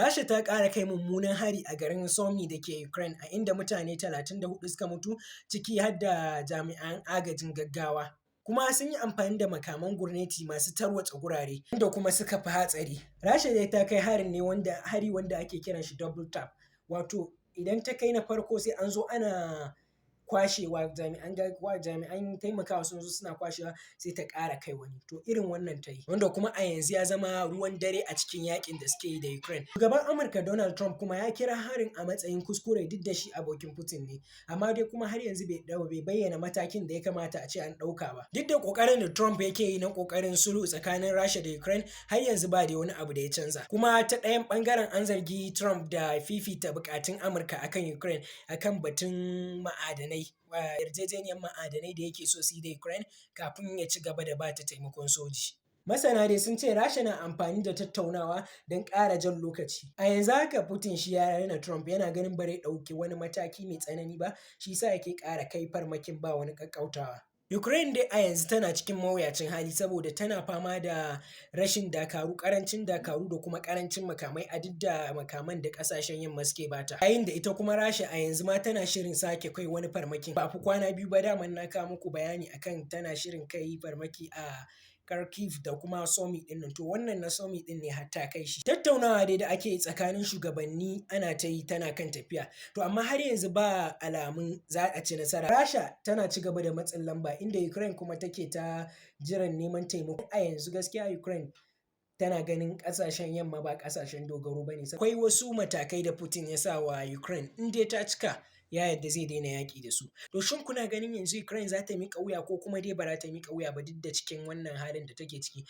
Rasha ta ƙara kai mummunan hari a garin Sumy da ke Ukraine, a inda mutane 34 suka mutu, ciki har da jami'an agajin gaggawa. Kuma sun yi amfani da makaman gurneti masu tarwatsa gurare, inda kuma suka fi hatsari. Rasha dai ta kai harin ne wanda hari wanda ake kiran shi double tap, wato idan ta kai na farko, sai an zo ana kwashewa, jami'an taimakawa sun zo suna kwashewa, sai ta ƙara kai wani. To, irin wannan ta yi, wanda kuma a yanzu ya zama ruwan dare a cikin yakin da suke yi da Ukraine. Shugaban Amurka Donald Trump kuma ya kira harin a matsayin kuskure, duk da shi abokin Putin ne, amma dai kuma har yanzu bai bayyana matakin da ya kamata a ce an ɗauka ba. Duk da ƙoƙarin da Trump yake yi na ƙoƙarin sulhu tsakanin Rasha da Ukraine, har yanzu ba da wani abu da ya canza. Kuma ta ɗayan ɓangaren, an zargi Trump da fifita buƙatun Amurka akan Ukraine akan batun ma'adanai, yarjejeniyar ma'adanai da yake so su yi da Ukraine kafin ya ci gaba da bata taimakon soji. Masana dai sun ce Rasha na amfani da tattaunawa don ƙara jan lokaci. A yanzu haka Putin shi ya raina Trump, yana ganin ba zai ɗauki wani mataki mai tsanani ba, shi sa yake ƙara kai farmakin ba wani ƙaƙƙautawa. Ukraine dai a yanzu tana cikin mawuyacin hali saboda tana fama da rashin dakaru, ƙarancin dakaru da kuma ƙarancin makamai, a duk da makaman da ƙasashen yamma suke bata. Yayin da ita kuma Rasha a yanzu ma tana shirin sake kai wani farmakin. Ba fi kwana 2 ba daman na kawo muku bayani akan tana shirin kai farmaki a Kharkiv da kuma Sumy ɗin nan. To, wannan na Sumy ɗin ne har ta kai shi. Tattaunawa dai da ake yi tsakanin shugabanni ana ta yi, tana kan tafiya. To, amma har yanzu ba alamun za a ci nasara. Rasha tana ci gaba da matsin lamba, inda Ukraine kuma take ta jiran neman taimako. A yanzu gaskiya Ukraine tana ganin ƙasashen yamma ba ƙasashen dogaro ba ne. Akwai wasu matakai da Putin ya sa wa Ukraine, in dai ta cika, ya yarda zai daina yaƙi da su. To, shin kuna ganin yanzu Ukraine za ta miƙa wuya ko kuma dai ba za ta miƙa wuya ba, duk da cikin wannan halin da take ciki?